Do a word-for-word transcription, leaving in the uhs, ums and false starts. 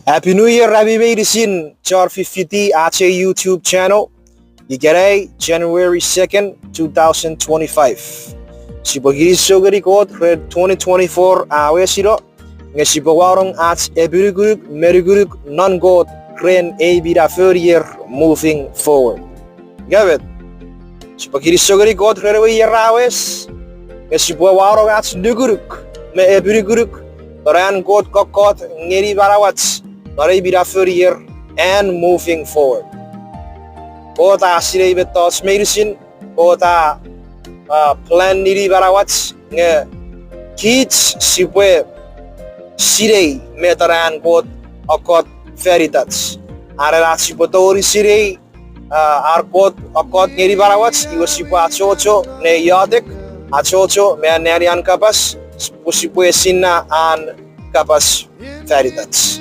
Happy New Year, ami meinisin chon fifiti ach ei YouTube channel. Ikenai, January second, two thousand twenty-five. Sipwe kinisou ngeni Kot ren twenty twenty-four a wesino, nge sipwe wanong ach epinukunuk me nukunuk non Kot ren ei minafon ier moving forward. Ika met, sipwe kinisou ngeni Kot ren ewe ier a wes, nge sipwe wanong ach nukunuk me epinukunuk non an Kot kokkot ngeni manauach non ei minafon ier and moving forward. Kot a sinei mettoch meinisin, Kot a, a, plan ngeni manauach, nge kich sipwe sinei met an Kot kokkot fan itach. Anen ach sipwe tongeni sinei, a, an Kot kokkot ngeni manauach, iwe sipwe achocho ne iotek, achocho me anneani an kapas, pwe sipwe esinna an kapas fan itach.